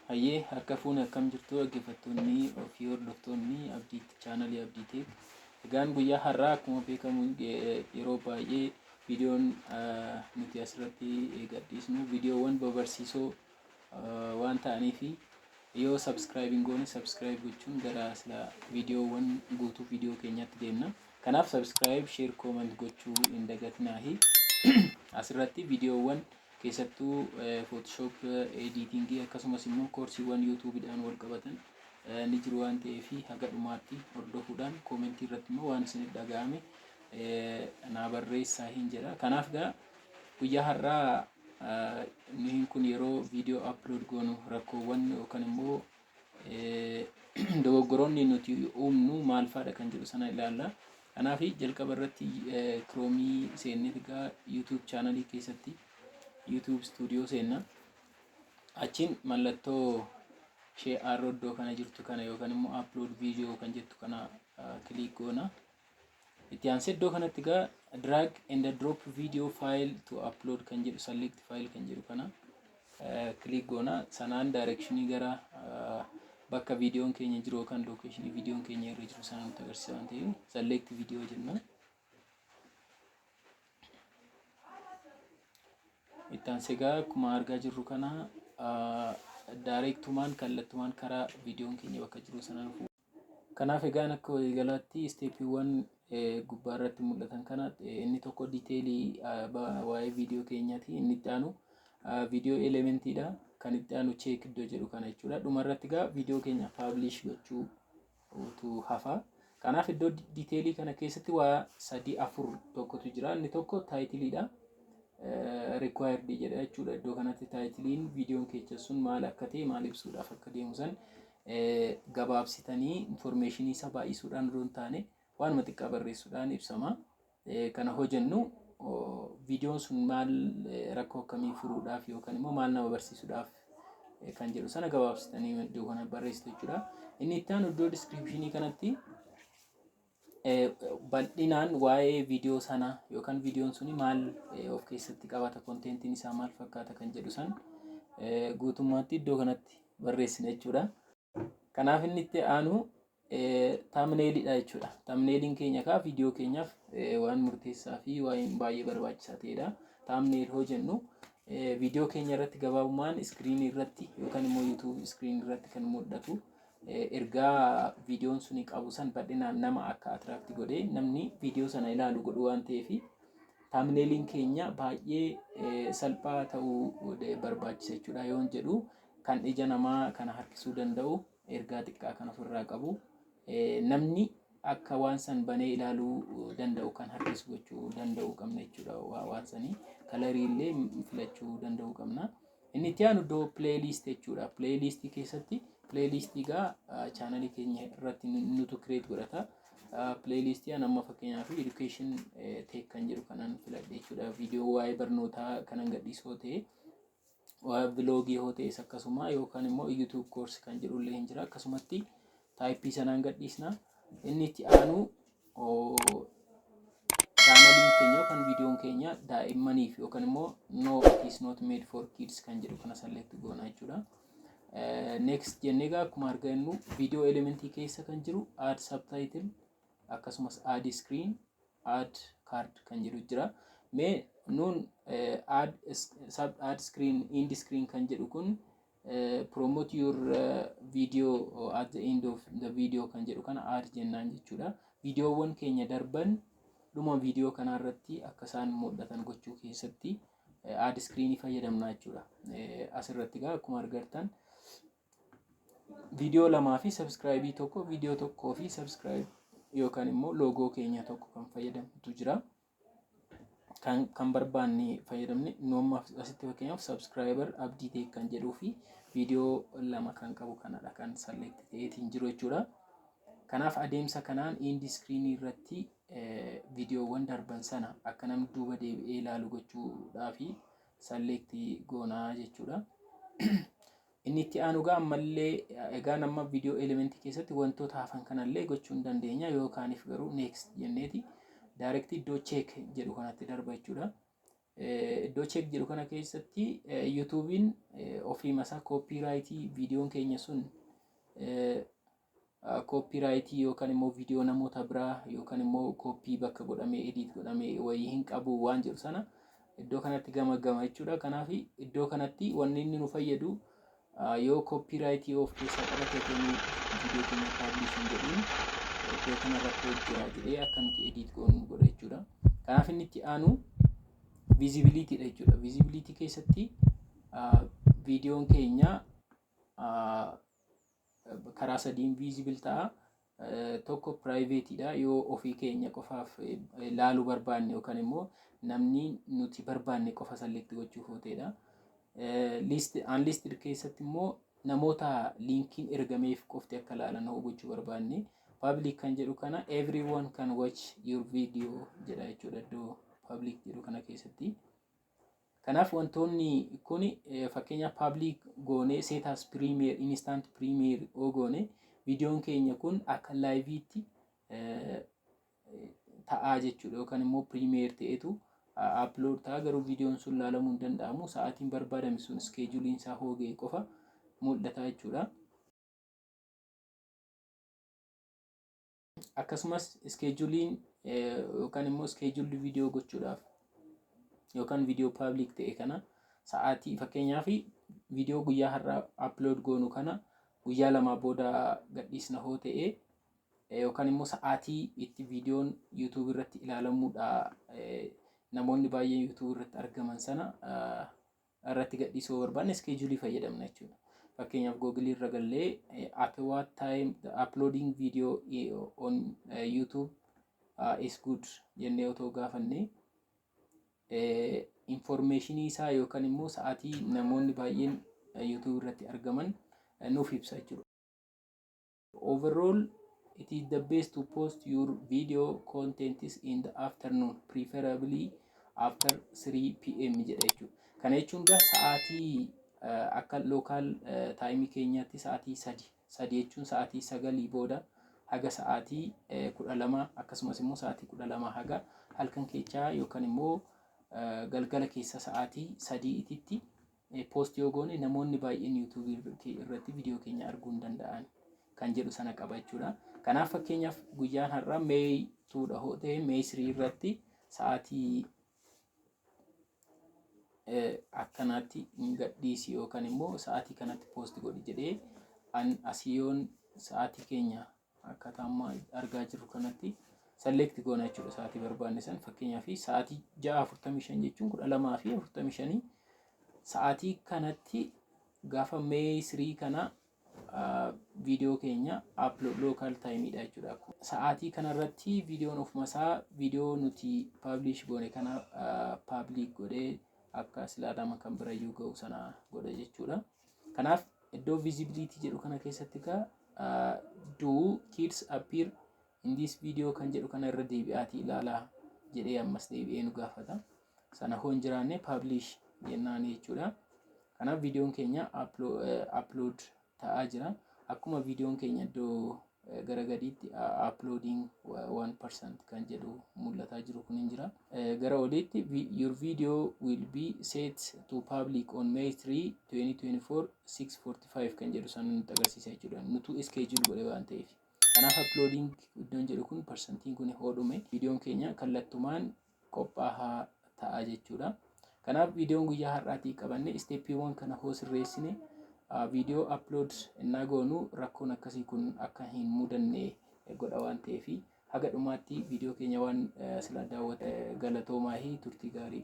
Hayyee, harka fuune, akkam jirtu dhaggeeffattoonni fi hordoftoonni Abdii chaanalii Abdii Tech? Egaan guyyaa har'aa akkuma beekamu yeroo baay'ee viidiyoon nuti asirratti gadhiisnu viidiyoowwan babarsiisoo waan ta'aniif, yoo subscribe hin goone subscribe gochuun gara sila viidiyoowwan guutuu viidiyoo keenyaatti deemna. Kanaaf subscribe, share, comment gochuu hin dagatinaahi. Asirratti viidiyoowwan keessattuu Photoshop editingii akkasumas immoo koorsiiwwan YouTubeidhaan wal qabatan ni jiru waan ta'eef, haga dhumaatti hordofuudhaan commentii irratti immoo waan isinitti dhaga'ame naa barreessaa hin jedha. Kanaaf gaa guyyaa har'aa nuyin kun yeroo viidiyoo upload goonu rakkoowwan yookaan immoo dogoggoroonni nuti uumnu maal fa'aadha kan jedhu sana ilaalla. Kanaaf jalqaba irratti Chrome seennee egaa YouTube chaanalii keessatti YouTube Studio seenna. Achiin mallattoo ishee arrow iddoo kana jirtu kana yookaan immoo upload video kan jettu kana click goona. Itti aansee iddoo kanatti egaa drag and drop video file to upload kan jedhu, select file kan jedhu kana click goona. Sanaan directionii gara bakka viidiyoon keenya jiru yookaan locationii viidiyoon keenya irra jiru sana nutti agarsiisa waan ta'eef, select video jenna. Itti aansee egaa akkuma argaa jirru kana directumaan kallattumaan karaa viidiyoon keenya bakka jiru sana dhufu. Kanaaf egaan akka waliigalaatti stepiiwwan gubbaa irratti mul'atan kana, inni tokko detailii waa'ee viidiyoo keenyaati. Inni itti aanu viidiyoo elementiidha. Kan itti aanu check iddoo jedhu kana jechuudha. Dhuma irratti egaa viidiyoo keenya publish gochuutu hafa. Kanaaf iddoo detailii kana keessatti waa sadii afur tokkotu jira. Inni tokko titleiidha. Required jedha jechuudha. Iddoo kanatti titleiin viidiyoon keessa sun maal akka ta'e, maal ibsuudhaaf akka deemu san gabaabsitanii informationii isaa baay'isuudhaan odoo hin taane waanuma xiqqaa barreessuudhaan ibsama. Kana hojjennu viidiyoon sun maal, rakkoo akkamii furuudhaaf yookaan immoo maal nama barsiisuudhaaf kan jedhu sana gabaabsitanii iddoo kana barreessitu jechuudha. Inni itti aanu iddoo descriptionii kanatti bal'inaan waa'ee viidiyoo sana yookaan viidiyoon suni maal of keessatti qabata, contentiin isaa maal fakkaata kan jedhu san guutummaatti iddoo kanatti barreessina jechuudha. Kanaaf inni itti aanu thumbnailidha jechuudha. Thumbnailiin keenya kaa viidiyoo keenyaaf waan murteessaa fi waan baay'ee barbaachisaa ta'edha. Thumbnail hoo jennu viidiyoo keenya irratti gabaabummaan screenii irratti yookaan immoo YouTube screenii irratti kan mul'atu ergaa viidiyoon suni qabu san bal'inaan nama akka attract godhee namni viidiyoo sana ilaalu godhu waan ta'eef, thumbnailiin keenya baay'ee salphaa ta'uu barbaachisa jechuudha. Yoon jedhu kan ija namaa kana harkisuu danda'u, ergaa xiqqaa kan ofirraa qabu, namni akka waan san banee ilaaluu danda'u kan harkisu gochuu danda'uu qabna jechuudha. Waan sanii colorii illee filachuu danda'uu qabna. Inni itti aanu iddoo playlist jechuudha. Playlistii keessatti playlistii gaa chaanalii keenya irratti nutu create godhata. Playlistii an amma fakkeenyaaf education tech kan jedhu kanan filadhe jechuudha. Viidiyoo waa'ee barnootaa kanan gadhiisoo ta'e, waa'ee vlogii yoo ta'es akkasuma, yookaan immoo YouTube course kan jedhu illee hin jira. Akkasumatti typeii sanaan gadhiisna. Inni itti aanu chaanaliin keenya yookaan viidiyoon keenya daa'immaniif yookaan immoo no, it is not made for kids kan jedhu kana select goona jechuudha. Next jennee egaa akkuma argannu viidiyoo elementii keessa kan jiru add subtitle, akkasumas add screen, add card kan jedhu jira. Mee nuun add sub add screen, end screen kan jedhu kun, promote your video at the end of the video kan jedhu kana add jennaan jechuudha. Viidiyoowwan keenya darban dhuma viidiyoo kanaa irratti akka isaan mul'atan gochuu keessatti add screenii fayyadamna jechuudha. Asirratti egaa akkuma argartan viidiyoo lamaa fi subscribe tokko, viidiyoo tokkoo fi subscribe yookaan immoo logo keenya tokko kan fayyadamtu jira. Kan barbaanne fayyadamne. Nu amma asitti fakkeenyaaf subscriber Abdii Tech kan jedhuu fi viidiyoo lama kan qabu kanadha kan select ta'eetiin jiru jechuudha. Kanaaf adeemsa kanaan end screenii irratti viidiyoowwan darban sana akka namni duuba deebi'ee ilaalu gochuudhaa fi select goonaa jechuudha. Inni itti aanu egaa ammallee egaa nama viidiyoo elementii keessatti wantoota hafan kanallee gochuu hin dandeenya, yookaaniif garuu next jenneeti direct iddoo check jedhu kanatti darba jechuudha. Iddoo check jedhu kana keessatti YouTube'n ofiima isaa copyright viidiyoon keenya sun copyright yookaan immoo viidiyoo namoota biraa yookaan immoo copy bakka godhamee edit godhamee wayii hin qabu waan jedhu sana iddoo kanatti gamaggama jechuudha. Kanaaf iddoo kanatti wanni inni nu fayyadu, yoo copyright of keessaa qabate otoo viidiyoo keenya publish hin godhin iddoo kana rakkoo jira jedhee akka nuti edit goonu godha jechuudha. Kanaaf inni itti aanu visibility dha jechuudha. Visibility keessatti viidiyoon keenya karaa sadiin visible ta'a. Tokko privateidha, yoo ofii keenya qofaaf laaluu barbaanne yookaan immoo namni nuti barbaanne qofa select gochuuf yoo ta'edha. Unlisted keessatti immoo namoota linkiin ergameef qofti akka laalan gochuu barbaanne. Public kan jedhu kana everyone can watch your video jedha jechuudha iddoo public jedhu kana keessatti. Kanaaf wantoonni kun, fakkeenyaaf, public goonee set as premiere, instant premiere yoo goone, viidiyoon keenya kun akka liveiitti ta'aa jechuudha yookaan immoo premiere ta'etu upload ta'a, garuu viidiyoon sun laalamuu hin danda'amu. Sa'aatiin barbaadame sun scheduleiin isaa hoogee qofa mul'ata jechuudha. Akkasumas scheduleiin yookaan immoo schedule viidiyoo gochuudhaaf yookaan viidiyoo public ta'e kana sa'aatii, fakkeenyaaf, viidiyoo guyyaa har'aa upload goonu kana guyyaa 2 booda gadhiisna hoo ta'e, yookaan immoo sa'aatii itti viidiyoon YouTube irratti ilaalamuudha namoonni baay'een YouTube irratti argaman sana irratti gadhiisuu barbaanne schedule fayyadamna jechuudha. Fakkeenyaaf, Google irra gallee "at what time the uploading video on YouTube is good" jennee otoo gaafanne, informationii isaa yookaan immoo sa'aatii namoonni baay'een YouTube irratti argaman nuuf ibsa jechuudha. Overall, it is the best to post your video contents in the afternoon, preferably after 3 p.m. jedha jechuudha. Kana jechuun egaa sa'aatii akka local timeii keenyaatti sa'aatii 3, 3 jechuun sa'aatii 9 booda haga sa'aatii 12, akkasumas immoo sa'aatii 12 haga halkan keessaa yookaan immoo galgala keessa sa'aatii 3tti post yoo goone namoonni baay'een YouTubeii irratti viidiyoo keenya arguu hin danda'an kan jedhu sana qaba jechuudha. Kanaaf fakkeenyaaf guyyaan har'aa May 2dha hoo ta'e, May 3 irratti sa'aatii akkanaatti gadhiisi yookaan immoo sa'aatii kanatti post godhi jedhee an asiyoon sa'aatii keenya akkaataa amma argaa jirru kanatti select goona jechuudha sa'aatii barbaanne san. Fakkeenyaaf, sa'aatii 6:45 jechuun 12:45, sa'aatii kanatti gaafa May 3 kana viidiyoo keenya upload, local timeidha jechuudha. Sa'aatii kanarratti viidiyoon ofuma isaa viidiyoo nuti publish goone kana public godhee akka silaa nama kan birayyuu ga'u sana godha jechuudha. Kanaaf iddoo visibility jedhu kana keessatti egaa "do kids appear in this video" kan jedhu kana irra deebi'aatii ilaalaa jedhee ammas deebi'ee nu gaafata. Sana hoo hin jiraanne publish jennaan jechuudha. Kanaaf viidiyoon keenya upload ta'aa jira. Akkuma viidiyoon keenya iddoo gara gadiitti uploading 1% kan jedhu mul'ataa jiru kun hin jira. Gara oliitti "your video will be set to public on May 3 2024 6:45" kan jedhu sana nutti agarsiisa jechuudha. Nutu schedule godhe waan ta'eef. Kanaaf uploading iddoon jedhu kun percentiin kun hoodhume viidiyoon keenya kallattumaan qophaa'aa ta'a jechuudha. Kanaaf viidiyoon guyyaa har'aatii qabanne stepiiwwan kana hoo sirreessine viidiyoo upload innaa goonu rakkoon akkasii kun akka hin mudanne godha waan ta'eef, haga dhumaatti viidiyoo keenya waan sila daawwata galatoomaa, turtii gaarii.